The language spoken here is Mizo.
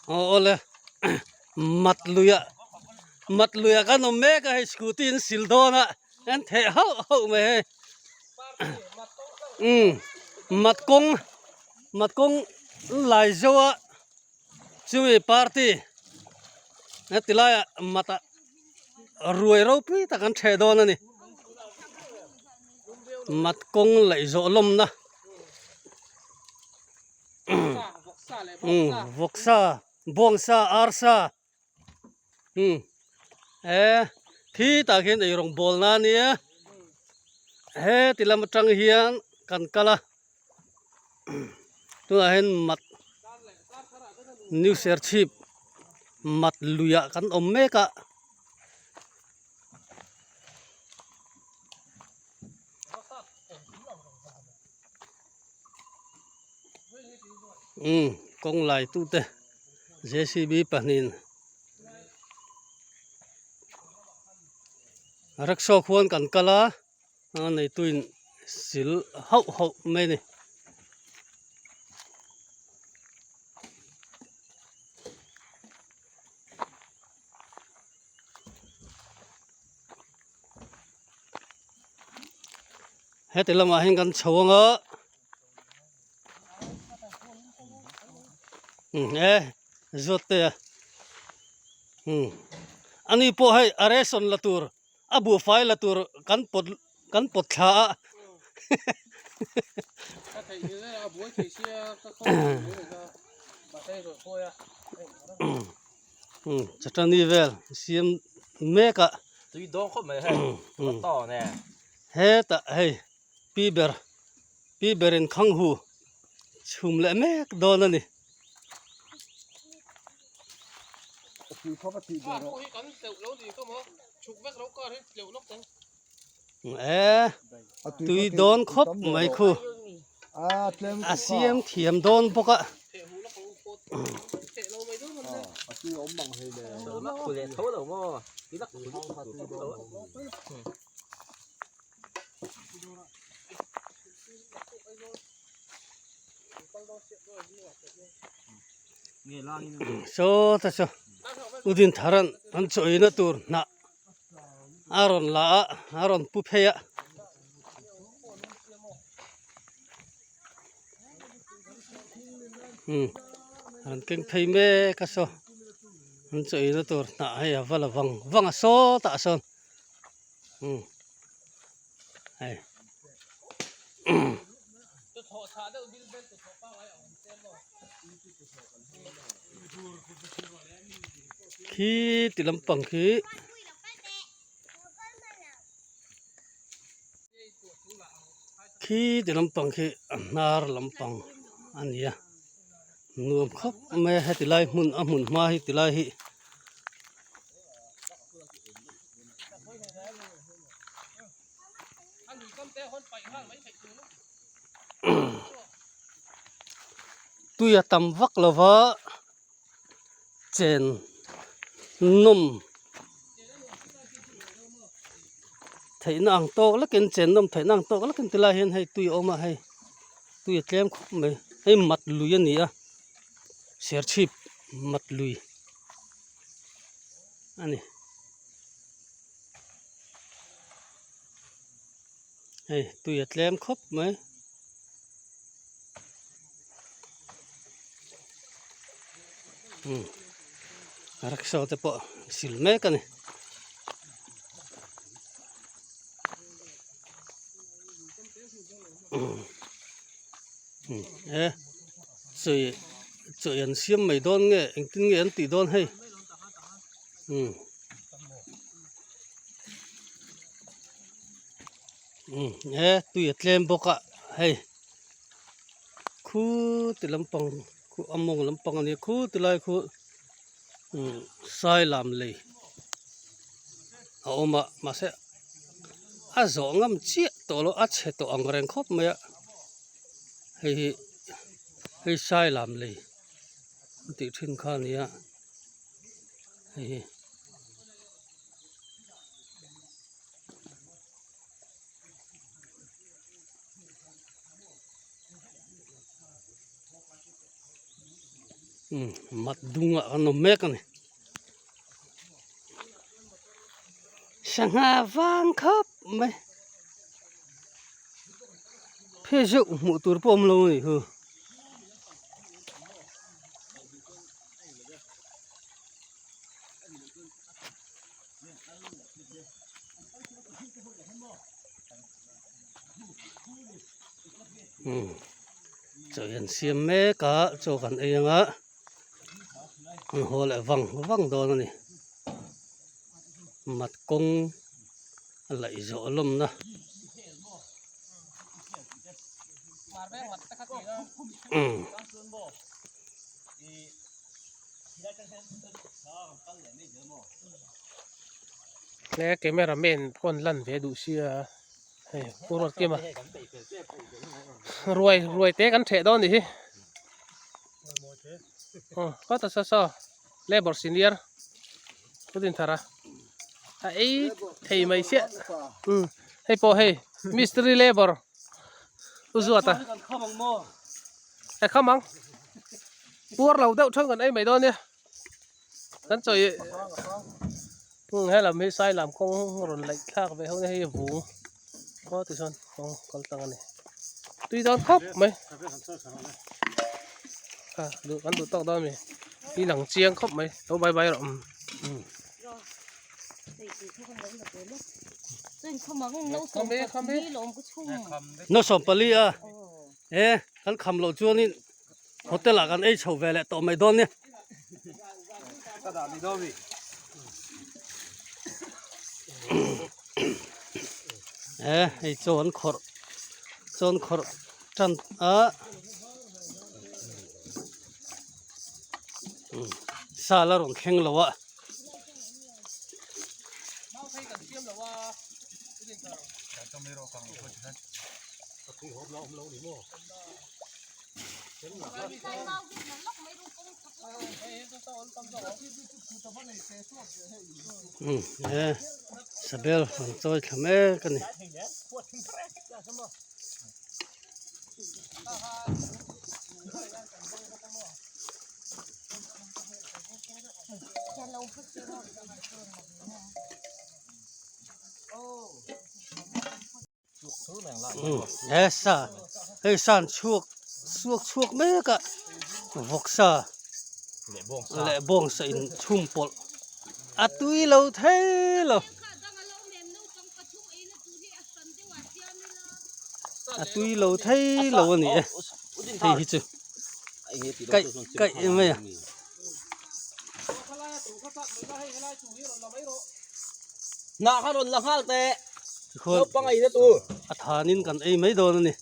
Aw awle mat luiah mat luiah kan awm mek a hei scooty in sil dawn a an theh hauh hauh mai hei umm mat kawng mat kawng lai zo a chumi party heti laiah mat ah ruai ropui tak an theh dawn a ni mat kawng laih zawh lawmna. Vawksa bawngsa arsa e khi tah khian eirawng bawl na ania heti lam atang hian kan kal a tunah hian mat new serchhip mat luiah kan awm mek a. Umm kawng lai tute JCB pahnihin rickshaw khuan kan kal a a neituin sil hauh hauh mai a ni. Heti lamah hian kan chho ang a umm e zawt te a umm ani pawh hei a ration la tur a buhfai la tur kan pawt kan pawt thla a umm chutani vel siam mek a tui dawng khawp mai hei tawn e hetah hei pi ber pi berin khang hu chhum leh mek dawn a ni. E tui dawn khawp mai khu a siam thiam dawn bawk a. Saw ta saw udin tharan an chawina tur hnah a rawn la a a rawn pu phei a. Umm an keng phei mek a saw an chawina tur hnah hei a va la vang vang a sawtah sawn umm hei. Khi ti lampang khi khi ti lampang khi a hnar lampang a ni a nuam khawp mai a heti lai hmun a hmun hma hi ti lai hi. Tui a tam vak lo va chen nawm theihna ang tawk lekin chen nawm theihna ang tawk lekin tilai hian hei tui a awm a hei tui a tlem khawp mai hei mat lui a ni a serchhip mat lui a ni. Hei tui a tlem khawp mai. Umm rickshaw te pawh sil mek a ni. Umm e chawi chawi an siam mai dawn nge engtin nge an tih dawn hei umm. Umm he tui a tlem bawk a hei khu ti lampang khu a mawng lampang a nia khu ti lai khu umm sai lam lei a awm a mahse a zawh ngam chiah tawh lo a chhe tawh ang reng khawp mai a hei hi hei sai lam lei an tih thin kha a nia hei hi. Umm mat dungah kan awm mek a ni. Sangha vang khawp mai phe zeuh hmuh tur pawh a awm lo a nih chu. Umm chaw hi an siam mek a chaw kan ei anga an haw leh vang vang dawn a ni mat kawng a laih zawh lawmna. Tle camera man pawn lan ve duh sia hei pu ruat kima ruai ruai te kan theh dawn nih hi aw khaw ta saw saw labour senior pu Dinthara a ei thei mai chiah umm hei pawh hei mistiri labour pu Zuata e kham ang puar lo deuh thang kan ei mai dawn nia. Kan chawi hung helam hi sailam kawng rawn laih thlak ve ho na hei vung aw tichuan kawng kal tlang a ni tui dawn khawp mai a duh kan duh tawk dawn a mi i lang chiang khawp mai lo bye bye rawh umm. No sawmpali a e kan kham loh chuanin Hotel ah kan ei chho ve leh tawh mai dawn nia. E hei chaw an khawrh chaw an khawrh tan a sa la rawn thleng lo a. He sabel an chawi thla mek a ni. He sa hei sa an chhuak chhuak chhuak mek a vawksa leh bawngsa in chhum pawlh a tui lo thei lo a tui lo thei lo a ni e hei hi chu kaih kaih mai a. Hnah kha rawn la nghal teh. Tikhuan Naupang ei na tur. A thanin kan ei mai dawn a ni.